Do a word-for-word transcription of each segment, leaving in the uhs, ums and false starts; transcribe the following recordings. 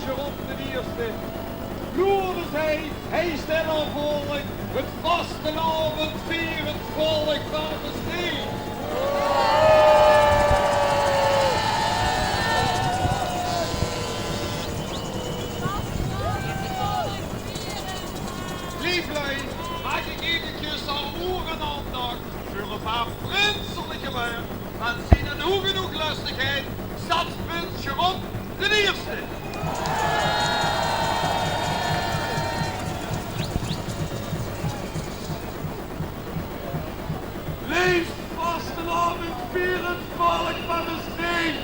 Jerome d'n Ierste. Loerders, hei, hei steit 'r, volk, 't vastelaovendvierend volk van Mestreech. Leef lui, maag ich eventjes ow oer en aandach veur e paar prinselike wäörd van zien hoegedoeglöstegheid, stadsprins Jerome d'n Ierste. Leef vastelaovendvierend volk van Mestreech.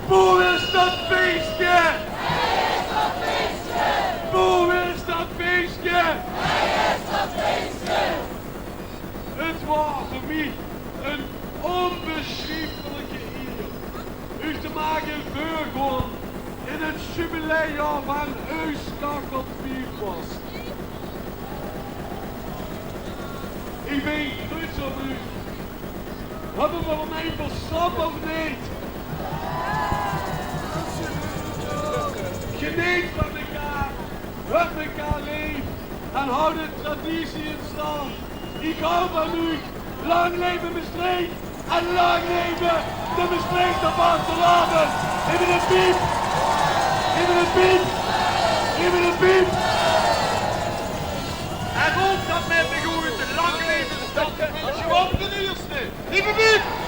Boe is dat feeske? Boe is dat feeske? 't Waor veur mich 'n ónbesjrieflike ier uch te mage veurgaon in 't jubileijaor van Eus Kachelpiepers. Ich bin gruuets op uch. Höbbe v'r 'm ein versjop of neet? Geneet van mekaar, höb mekaar leef en haw de traditie in stand. Ich haw van uch. Lang leve Mestreech en lang leve de Mestreechter vastelaovend. Himmelepiep! Himmelepiep! Himmelepiep! En op dat mit de groete lang leve stadsprins Jerome d'n Ierste. Himmelepiep!